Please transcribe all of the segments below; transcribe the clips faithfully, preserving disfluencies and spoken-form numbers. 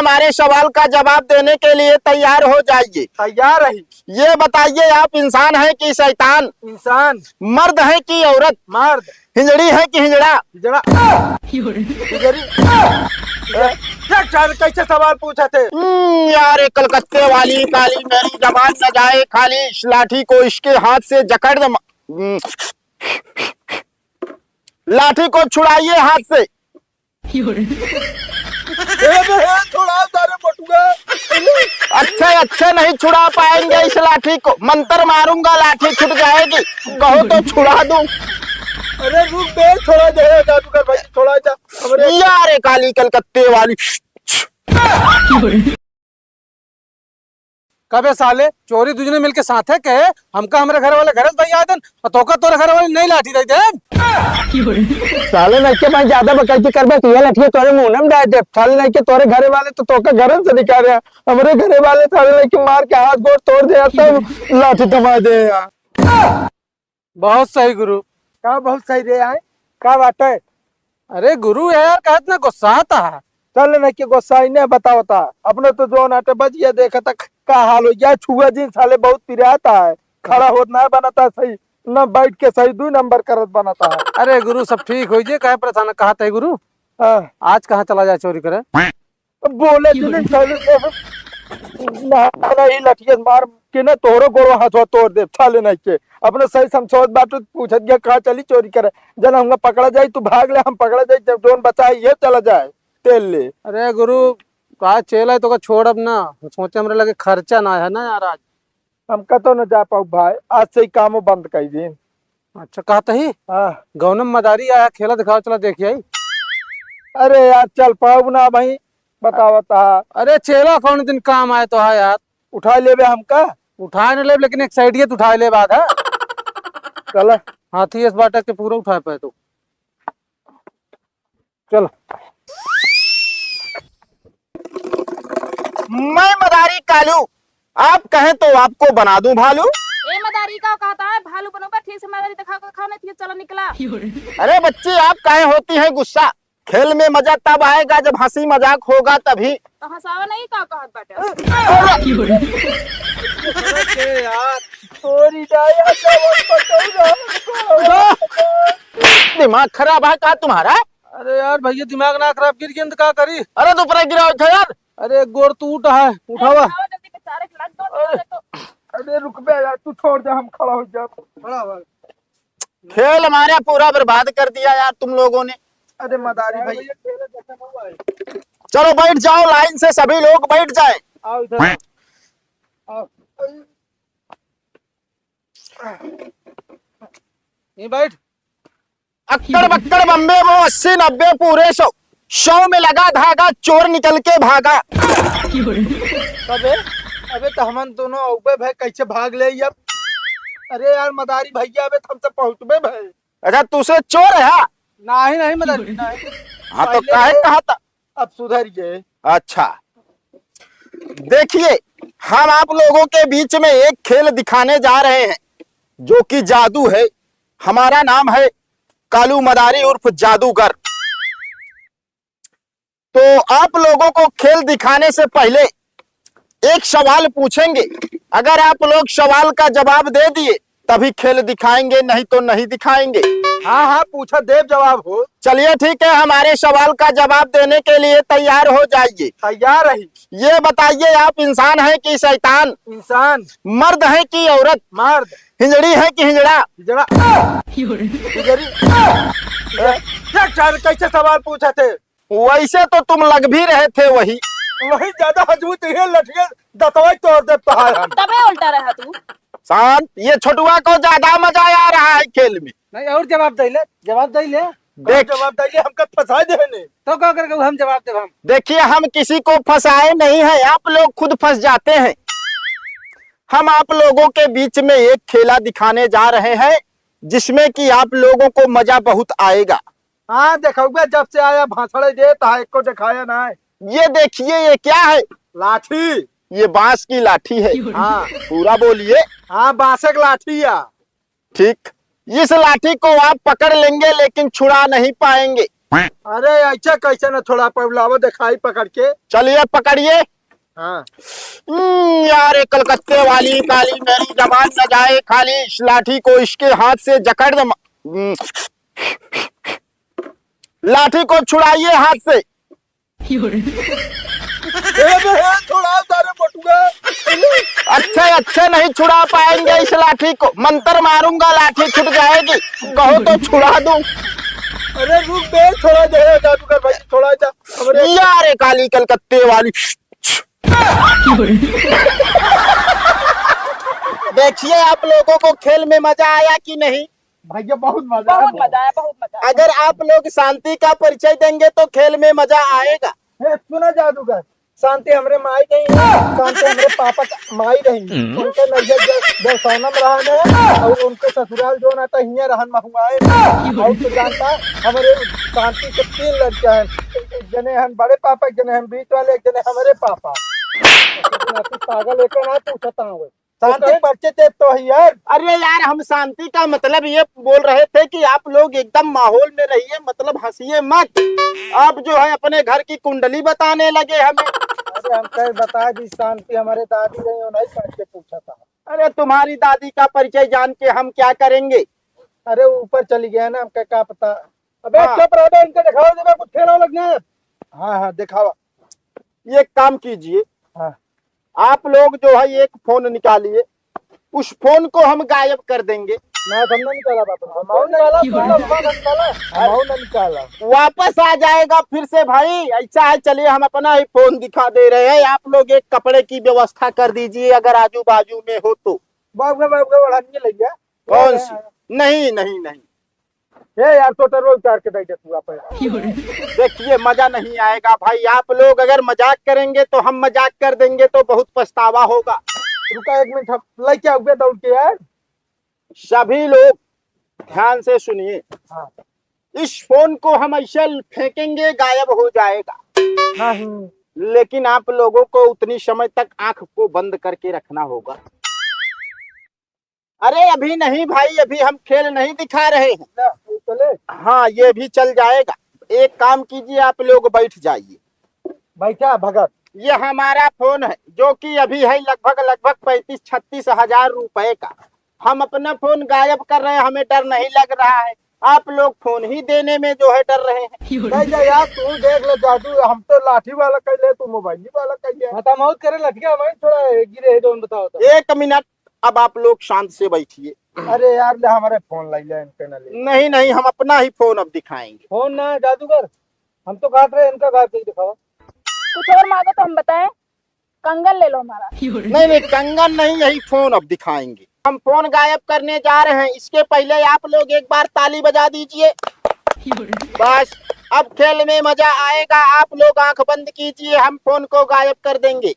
हमारे सवाल का जवाब देने के लिए तैयार हो जाइए। तैयार रही। ये बताइए, आप इंसान हैं कि शैतान? इंसान। मर्द हैं कि औरत? मर्द। हिंजड़ी है कि हिंजड़ा? हिजड़ा। हिजड़ी। देख यार, कैसे सवाल पूछत है? हम्म, यार, ये कलकत्ते वाली काली मेरी जबान न जाए खाली, इस लाठी को इसके हाथ से जकड़ दे म-, हम्म। लाठी को छुड़ाइए हाथ से। ए बे, ए, छोड़ाओ तारे बटुआ। अच्छे, अच्छे नहीं छुड़ा पाएंगे इस लाठी को। मंत्र मारूंगा, लाठी छूट जाएगी। कहो तो छुड़ा दूं। अरे रुक बे, छोड़ा दे, जादूगर भाई, छोड़ा जा। हमरे यार, ये काली कलकत्ते वाली। कबे साले, चोरी दुजने मिलके साथे के, हमका हमरे घरे वाले घरे से भैया देन, और तोका तोरे घरे वाले नई लाठी दे देन। साले नहीं के भाई ज्यादा बकैती करबे तो ये लठिया तोरे मुंह में डाल दे। साले नहीं के तोरे घरे वाले तो तोका घरे से निकाल रहे हैं, हमरे घरे वाले साले नहीं के मार के हाथ गोड़ तोड़ दे, तब लाठी थमा दे यार। बहुत सही गुरु। का बहुत सही रे आए? का बात है? अरे गुरु यार, कहत ना गुस्सा आता है। चल नहीं के गुस्सा ही नहीं बतावता। अपने तो जोन आटे बच गया, देखा तक का हाल हो गया। छुआ जिन साले बहुत पिराता है, खड़ा होत ना बनता सही, न बैठ के सही दुई नंबर करत बनता है। अरे गुरु, सब ठीक हो जे, काहे परेशान कहत है गुरु? हाँ। आज कहाँ चला जाए चोरी करे? बोले जी नहीं, साले, साले, ना, ना, ई लठिया मार के ना तोहरो गोड़ो हाथवा तोड़ दे, साले नहीं के। अपने सही समझौत बाटू पूछत गया, कहाँ चली चोरी करे? जन हमका पकड़ा जाई, तू भाग ले, हम पकड़ा जाई, जब जोन बचाई, ये चला जाए, तेल ले। अरे गुरु, का चेला है, तोका छोड़ब ना। सोचे हमरे लगे खर्चा ना है ना यार आज। हम कतो न जा पाऊ भाई, आज से ही कामो बंद कर दे। अच्छा, कहत ही? हाँ। गौनम मदारी आया, खेला दिखाओ, चला देखिए आई। अरे यार, चल पाऊ ना भाई, बतावत हा। अरे चेला कौन दिन काम आए तो है यार। उठा लेबे हमका? उठा न लेब, लेकिन एक साइड ये तो उठा ले बात है। चला। हाथी इस बाटा के पूरा उठा पाए तो। चल। मैं मदारी कालू, आप कहें तो आपको बना दूं भालू। ए मदारी का कहता है, भालू बनो बा, ठीक से मदारी दिखा के खाओ, नहीं तो चलो निकला। अरे बच्ची, आप काहे होती हैं गुस्सा? खेल में मजा तब आएगा जब हंसी मजाक होगा तभी। तो हंसावा नहीं का कहत बाटे? अरे यार, छोरी जाया जवन पटौरा। दिमाग खराब है का तुम्हारा? अरे यार भैया, दिमाग ना खराब, गिर गेंद का करी? अरे तो ऊपर गिरा उठा यार। अरे गोड़ टूट है, उठावा। अरे उठावा जल्दी, बेचारे के लग दो, अरे, तो। अरे रुक बे यार, तू छोड़ दे, हम खड़ा हो जाब। खड़ा हो। खेल हमारा पूरा बर्बाद कर दिया यार तुम लोगों ने। अरे मदारी भाई। चलो बैठ जाओ, लाइन से सभी लोग बैठ जाएं। आओ इधर। आओ। ये बैठ। अक्कड़ बक्कड़ बम्बे वो अस्सी नब्बे पूरे सौ, सौ में लगा धागा चोर निकल के भागा। अबे, अबे तो हमन दोनों अउबे भाई कैसे भाग ले अब? अरे यार मदारी भैया, अबे तो हम तो पहुँचबे भाई। अच्छा, तू से चोर है? नहीं, नहीं मदारी, नहीं। हाँ, तो पहले काहे तो कहा था? अब सुधर गए। अच्छा, देखिए, हम आप लोगों के बीच में एक खेल दिखाने जा रहे हैं, जो कि जादू है। हमारा नाम है कालू मदारी उर्फ जादूगर। तो आप लोगों को खेल दिखाने से पहले एक सवाल पूछेंगे। अगर आप लोग सवाल का जवाब दे दिए, तभी खेल दिखाएंगे, नहीं तो नहीं दिखाएंगे। हाँ, हाँ, पूछा, देब जवाब हो। चलिए, ठीक है, हमारे सवाल का जवाब देने के लिए तैयार हो जाइए। तैयार रही। ये बताइए, आप इंसान हैं कि शैतान? इंसान। मर्द हैं कि औरत? मर्द। हिंजड़ी है कि हिंजड़ा? हिंजड़ा। हिंजड़ी। देख यार, कैसे सवाल पूछा थे? वैसे तो तुम लग भी रहे थे वही। वही ज्यादा हजबू तो ये लठिया दतवाई तोड़ दे तोहार हम। तबे उल्टा रहा तू। शांत, ये छोटुआ को ज्यादा मजा आ रहा है खेल में। नहीं, और जवाब दे ले, जवाब दे ले। देख, जवाब दे ले, हमका फंसा दे ने। तो का करके हम जवाब देब हम? देखिए, हम किसी को फंसाए नहीं हैं, आप लोग खुद फंस जाते हैं। हम आप लोगों के बीच में एक खेला दिखाने जा रहे हैं, जिसमें कि आप लोगों को मजा बहुत आएगा। हाँ, देखौबे, जब से आया भाषण देत है, एको देखाया ना है। ये देखिए, ये क्या है? लाठी। ये बांस की लाठी है। हाँ। पूरा बोलिए। हाँ, बांस एक लाठी है। ठीक, इस लाठी को आप पकड़ लेंगे लेकिन छुड़ा नहीं पाएंगे। अरे, ऐसा कैसे न छोड़ा पाए? लावा दिखाई पकड़ के। चलिए, पकड़िए। हाँ। हम्म, यार, ये कलकत्ते वाली काली मेरी जबान न जाए खाली, इस लाठी को इसके हाथ से जकड़ दे। हम्म। लाठी को छुड़ाइए हाथ से। ए बे, ए, छोड़ा सारे बटुआ। अच्छे, अच्छे नहीं छुड़ा पाएंगे इस लाठी को। मंत्र मारूंगा, लाठी छूट जाएगी। कहो तो छुड़ा दूं। अरे रुक बे, छोड़ा दे, जादूगर भाई, छोड़ा जा। हमरे यार, ये काली कलकत्ते वाली। देखिए, आप लोगों को खेल में मजा आया कि नहीं? भैया, बहुत मजा आया। बहुत मजा आया, बहुत मजा आया। अगर आप लोग शांति का परिचय देंगे तो खेल में मजा आएगा। ए, सुना जादूगर, शांति हमरे माई नहीं है, शांति हमरे पापा का माई रही। उनके नैहर ज-, जलसौना में रहन है और उनके ससुराल जो ना तो हियाँ रहन महुआए में। और तो जानता, हमरे शांति के तीन लड़के हैं, एक जने हम बड़े पापा, एक जने हम बीच वाले, एक जने हमरे पापा। तू पागल है क्या ना, तू सताओ। शांति तो परिचय दे तो है यार। अरे यार, हम शांति का मतलब ये बोल रहे थे कि आप लोग एकदम माहौल में रहिए, मतलब हंसिए मत। आप जो है अपने घर की कुंडली बताने लगे हमें। अरे हम कहे बता दी, शांति हमारे दादी रही, उन्हीं परिचय पूछा था। अरे तुम्हारी दादी का परिचय जान के हम क्या करेंगे? अरे ऊपर चली गया ना, हमका क्या पता। अबे हाँ। चुप रहो बे, इनके दिखाओ जरा कुछ खेला लग जाए। हाँ, हाँ, दिखावा। ये काम कीजिए, हाँ। आप लोग जो है एक फोन निकालिए, उस फोन को हम गायब कर देंगे। ना, हम ना निकाला बाबा। हम और निकाला, निकाला, हम निकाला। हम और ना निकाला। वापस आ जाएगा फिर से भाई, ऐसा है। चलिए हम अपना ही फोन दिखा दे रहे हैं, आप लोग एक कपड़े की व्यवस्था कर दीजिए अगर आजू बाजू में हो तो। बाबू का, बाबू का ओढ़निया ले गया। कौन सी? नहीं, नहीं, नहीं। ए यार, तो टरो उतार के दे दे तू आप। देखिए, मजा नहीं आएगा भाई। आप लोग अगर मजाक करेंगे तो हम मजाक कर देंगे तो बहुत पछतावा होगा। रुका एक मिनट, हम लेके आऊंगे दौड़ के यार। सभी लोग ध्यान से सुनिए। हाँ। इस फोन को हम ऐसे फेंकेंगे, गायब हो जाएगा। नहीं। लेकिन आप लोगों को उतनी समय तक आंख को बंद करके रखना होगा। अरे अभी नहीं भाई, अभी हम खेल नहीं दिखा रहे हैं। ना, ये चले। हाँ, ये भी चल जाएगा। एक काम कीजिए, आप लोग बैठ जाइए। बैठा भगत। ये हमारा फोन है, जो कि अभी है लगभग, लगभग पैंतीस छत्तीस हजार रुपए का। हम अपना फोन गायब कर रहे हैं, हमें डर नहीं लग रहा है। आप लोग फोन ही देने में जो है डर रहे हैं। नहीं, नहीं यार, तू देख ले जादू, हम तो लाठी वाला कह ले, तू मोबाइल वाला कह ले। हाँ, तो हम और करे लठिया, भाई थोड़ा गिरे है, जौन बताओ तो। एक मिनट, अब आप लोग शांत से बैठिए। अरे यार, ले हमारे फोन लाई ले, इनके ना ले। नहीं, नहीं, हम अपना ही फोन अब दिखाएंगे। फोन ना जादूगर, हम तो काट रहे हैं, इनका काट के दिखाओ। कुछ और मांगो तो हम बताएं, कंगन ले लो हमारा। नहीं, नहीं, कंगन नहीं, यही फोन अब दिखाएंगे। हम फोन गायब करने जा रहे हैं, इसके पहले आप लोग एक बार ताली बजा दीजिए। बस, अब खेल में मजा आएगा। आप लोग आंख बंद कीजिए, हम फोन को गायब कर देंगे।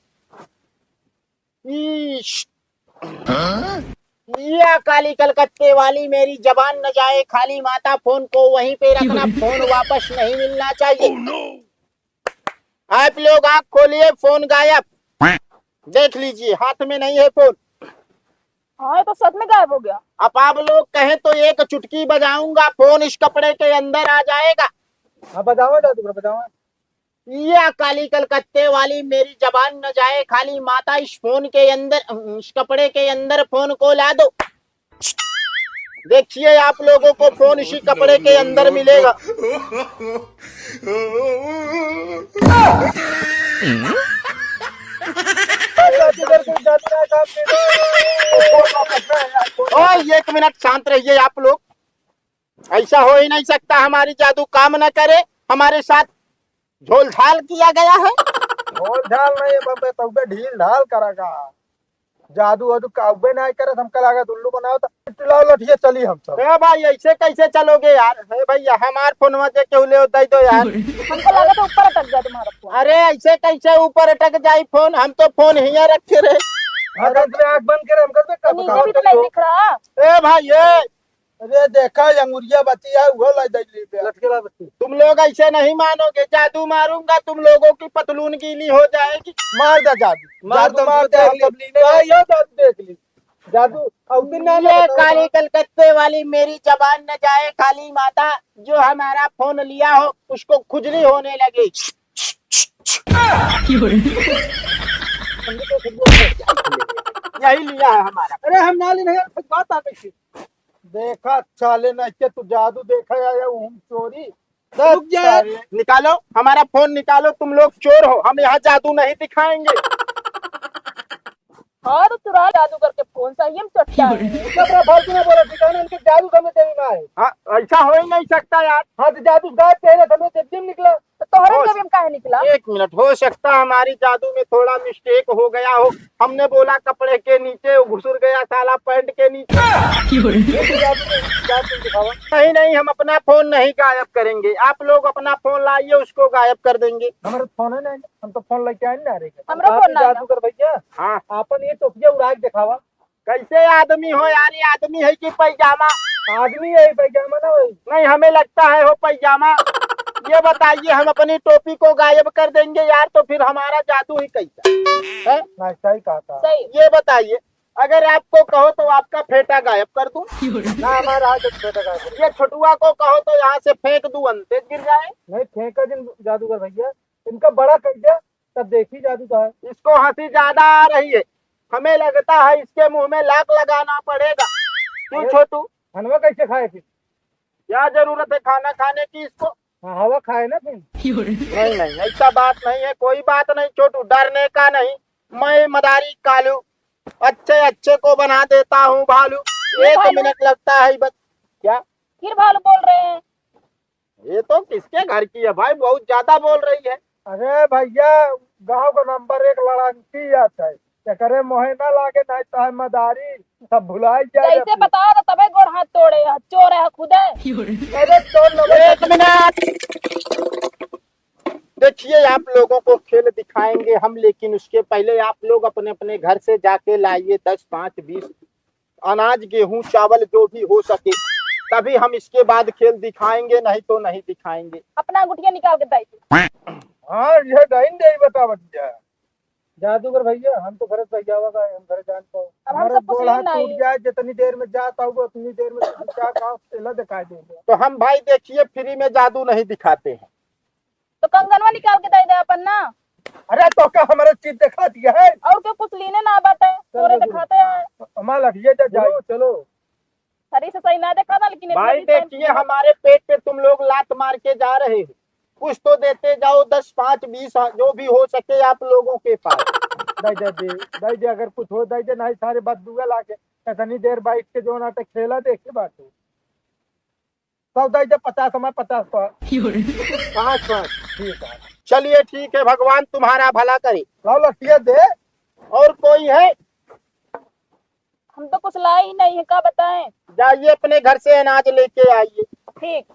ईश। या काली कलकत्ते वाली, मेरी जबान न जाए खाली, माता फोन को वहीं पे रखना, फोन वापस नहीं मिलना चाहिए। आप लोग आंख खोलिए, फोन गायब। देख लीजिए, हाथ में नहीं है फोन। हाँ, ये तो सच में गायब हो गया। अब आप लोग कहें तो एक चुटकी बजाऊंगा, फोन इस कपड़े के अंदर आ जाएगा। हाँ, बजाओ जादूगर, बजाओ। या काली कलकत्ते वाली, मेरी जबान न जाए खाली, माता इस फोन के अंदर, इस कपड़े के अंदर फोन को ला दो। देखिए, आप लोगों को फोन इसी कपड़े के अंदर मिलेगा। ओए, एक मिनट शांत रहिए आप लोग। ऐसा हो ही नहीं सकता, हमारी जादू काम न करे, हमारे साथ झोलझाल किया गया है। झोलझाल नहीं है बबे, तउबे ढील ढाल करेगा। जादू वादू काउबे नहीं करे, हमका लागत उल्लू बनाओ तो लाओ लठिया, चली हम सब। ए भाई, ऐसे कैसे चलोगे यार? हे भैया, हमार फोनवा जे केहू ले दे दो यार। हमको लगा था ऊपर अटक गया तुम्हारा फोन। अरे, ऐसे कैसे ऊपर अटक जाई फोन? हम तो फोन हियाँ रखे रहे। हाँ, तो इसमें आँख बंद करे, हम करबे का तो नीचे बताओ भी तो नहीं तो। दिख रहा। ए भाई, ए, अरे देखा, अंगुरिया बची है, वो लाई दे ली बे। लटकेला बच्ची। तुम लोग ऐसे नहीं मानोगे, जादू मारूंगा, तुम लोगों की पतलून गीली हो जाएगी। मार दे जादू। मार जादू दे, मार दे, देख हम ली। सब लीने भाई, आए। यो जादू देख ली। जादू, और दिन ना ये बताओ। काली कलकत्ते वाली मेरी जबान न जाए, काली माता, जो हमारा फोन लिया हो, उसको खुजली होने लगी। यही लिया है हमारा। अरे, हम ना लेने हैं, बात आ गई थी। देखा, साले, ना के तू जादू देखा या, या हम चोरी। रुक जा। सारे। निकालो, हमारा फोन निकालो, तुम लोग चोर हो, हम यहाँ जादू नहीं दिखाएंगे। हाँ, तो चुरा जादूगर के फोन, सही में चट्टा है। चुप रहो, फालतू में बोलो, ठीक है ना? इनके जादू समझ में ना आए। हाँ, ऐसा हो ही नहीं सकता यार। हाँ, तो जादू गायब कह रहे थे, हमें जब दिन निकला। तो तोहरे हो जब हम काहे निकला? एक मिनट, हो सकता हमारी जादू में थोड़ा मिस्टेक हो गया हो। हमने बोला कपड़े के नीचे, वो घुसुर गया साला पैंट के नीचे। ये तो जादू में, जादू दिखावा। नहीं, नहीं, हम अपना फोन नहीं गायब करेंगे। आप लोग अपना फोन लाइए, उसको गायब कर देंगे। हमारा फोन है नहीं, हम तो फोन लेके आए ना रे। हमरो आप फोन ही ना जादूगर भैया। हाँ। आपन ये टोपिया उड़ा के दिखावा। कैसे आदमी हो यार, ये आदमी है कि पैजामा? आदमी है, पैजामा ना भाई। नहीं, हमें लगता है हो पैजामा। ये बताइए, हम अपनी टोपी को गायब कर देंगे यार, तो फिर हमारा जादू ही कैसा है? ना, सही कहा था। सही। ये बताइए, अगर आपको कहो तो आपका फेटा गायब कर दूं? ना, हमारा हाथ से फेटा गायब कर। ये छोटुआ को कहो तो यहाँ से फेंक दूं, अंते गिर जाए? नहीं, फेंका जिन जादूगर भैया, इनका बड़ा कर दिया, तब देखी जादू का है। इसको हंसी ज्यादा आ रही है, हमें लगता है इसके मुंह में लाक लगाना पड़ेगा। क्यों अरे, छोटू? खानवा कैसे खाए फिर? क्या जरूरत है खाना खाने की इसको? हाँ, हवा खाए ना फिर। नहीं, नहीं, ऐसा बात नहीं है, कोई बात नहीं छोटू, डरने का नहीं। मैं मदारी कालू, अच्छे अच्छे को बना देता हूँ भालू। ये एक भालू। मिनट लगता है बस। क्या? फिर भालू बोल रहे हैं। ये तो किसके घर की है भाई, बहुत ज्यादा बोल रही है। अरे भैया, गांव का नंबर एक लड़ंकी आता है, एकरे मोहे ना लागे, नहीं तो है मदारी, सब भुलाई जाए जैसे अपने। बताओ तो तबे गोड़ हाथ तोड़े, चोर है खुदे। अरे चोर ना एक मिनट, देखिए, आप लोगों को खेल दिखाएंगे हम, लेकिन उसके पहले आप लोग अपने अपने घर से जाके लाइए दस, पाँच, बीस अनाज, गेहूं, चावल, जो भी हो सके, तभी हम इसके बाद खेल दिखाएंगे, नहीं तो नहीं दिखाएंगे। अपना अंगूठिया निकाल के दे दे। हाँ, ये डाइन दे बतावत जा। जादूगर भैया, हम तो घरे से भैया का, हम घरे जान पाओ। अब हम हमारे सब कुछ गोड़ लेना हाथ टूट है। जाए, जितनी देर में जाता होगा, उतनी देर में दो चार गाँव चेला दिखाई देंगे। तो हम भाई देखिए, फ्री में जादू नहीं दिखाते हैं। तो कंगनवा निकाल के दे दे अपन ना। अरे तो का हमारे चीज दिखा दिया है? और के कुछ लीने ना बाटे, चल तोरे दे दे। दिखाते हैं। हमारा लगिए जा जाए। चलो, चलो। सही से सही ना देखा था, लेकिन इतना भाई भी time देखिए, नहीं। हमारे पेट पे तुम लोग लात मार के जा रहे हो। कुछ तो देते जाओ, दस, पाँच, बीस, जो भी हो सके आप लोगों के पास। दे दे, दे दे, अगर कुछ हो दे दे, नहीं सारे बात दुआ लागे। इतनी देर बैठ के जो नाटक खेला देखे बाटे। सौ दे दे, पचास हमारे, पचास तो। पाँच, पाँच। ठीक है। चलिए ठीक है, भगवान तुम्हारा भला करे। लाओ लट्ठिया दे। और कोई है? हम तो कुछ लाए ही नहीं है, का बताएं? जाइए अपने घर से अनाज लेके आइए। ठीक।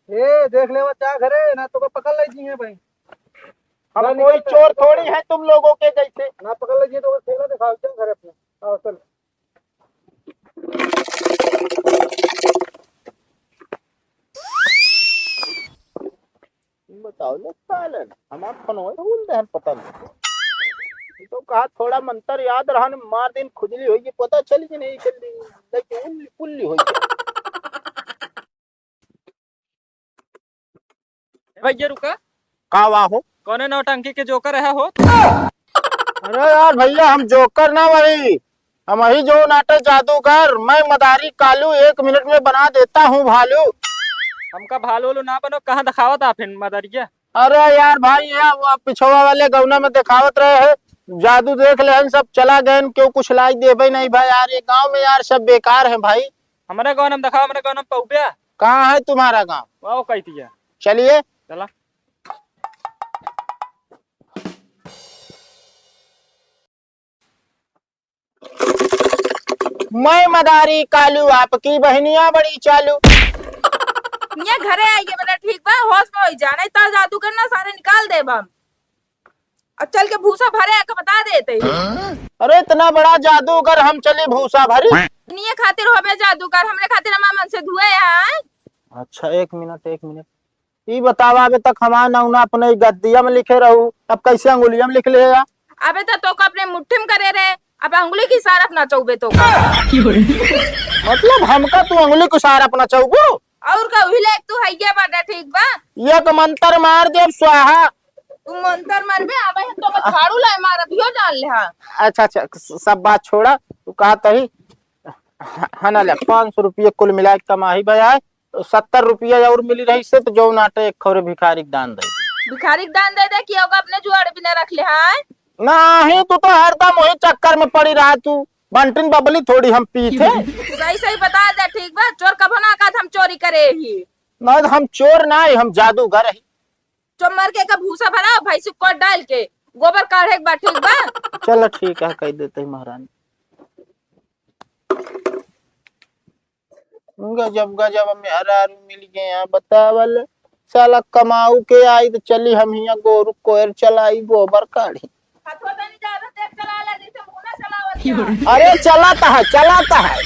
ए, देख ले वो क्या घरे, ना तो को पकड़ ले जी है भाई। हम ना कोई निकल चोर रहा है। थोड़ी है तुम लोगों के जैसे। ना पकड़ ले जी तो वो थैला दिखाओ, क्या घरे अपने। आओ चल। बताओ ले सालन, हमार फोनवा भूल दहन पता नहीं। ये तो कहा थोड़ा मंतर याद रहन, मार दिन खुजली होई, पता चली कि नहीं चली, लेकिन उल्ली पुल्ली होई। ए भैया रुका। का हुआ हो? कौने नौटंकी के जोकर है हो? अरे यार भैया, हम जोकर ना वही, हम वही जो नाटे जादूगर, मैं मदारी कालू, एक मिनट में बना देता हूँ भालू। हमका भालू वालू ना बनो, कहाँ दिखावत आप इन मदरिया? अरे यार भाई, ये वो पिछवा वाले गौना में दिखावत रहे हैं, जादू देख ले, हम सब चला गए, क्यों कुछ लाई देबे नहीं भाई यार, ये गांव में यार सब बेकार है भाई। हमारे गौना में दिखाओ, हमारे गौना में पौबे। कहाँ है तुम्हारा गांव? वाह, कही दिया। चलिए। चला। मैं मदारी कालू, आपकी बहनिया बड़ी चालू। ये घरे आई है, बेटा, ठीक बा, होश में होई जा, नहीं तो जादू करना सारे निकाल देब हम। अब चल के भूसा भरे आके बता देते ही। अरे, इतना बड़ा जादूगर, हम चली भूसा भरी? निये खातिर होबे जादूगर, हमरे खातिर हमार मन से धुए है। अच्छा, एक मिनट, एक मिनट। ई बतावा, अबे तक हमार नौना अपने गद्दिया में लिखे रहू, अब कैसे अंगुलिया में लिख ले या? अबे तो तोका अपने मुट्ठी में करे रहे, अब अंगुली के इशारा अपना चौबे तो का? मतलब हमका तू अंगुली के इशारा अपना चौबू? और का, उही लायक तू हइया बाटा, ठीक बा? एक मंत्र मार देब स्वाहा। तू मंत्र मारबे, अब हम तो झाड़ू लाए मारब, यो जान ले, हाँ। अच्छा, अच्छा, स-, सब बात छोड़ा, तू कहा तही, ह-, है ना, ले, पाँच सौ रुपये कुल मिला के कमाही भैया, सत्तर रुपये और मिली रही से, तो जौन आटे एक खौरे भिखारी के दान दे दी। भिखारी के दान दे दे कि ओका अपने जुआड़ भी न रख ले, हाँ? नहीं, तू तो हरदम वही चक्कर में पड़ी रहा, तू बंटिन बबली थोड़ी हम पी थे। सही सही बता दे, ठीक बा? चोर कभो ना कहत हम चोरी करे ही। नहीं, हम चोर ना ही, हम जादूगर ही। चुम्मर के का भूसा भरा, भैंसी को डाल के गोबर काढ़े के बा, ठीक बा? चलो ठीक है, कह देते हैं महारानी। गजब गजब मेहरारू मिल गए हैं, बतावल। साला कमाऊ के आई तो चली हम हियाँ गोरू कोयर चलाई, गोबर काढ़ी। हथवा तनी ज्यादा तेज चला ले, जैसे मुंह ना चलावत जा। अरे चलाता है, चलाता है।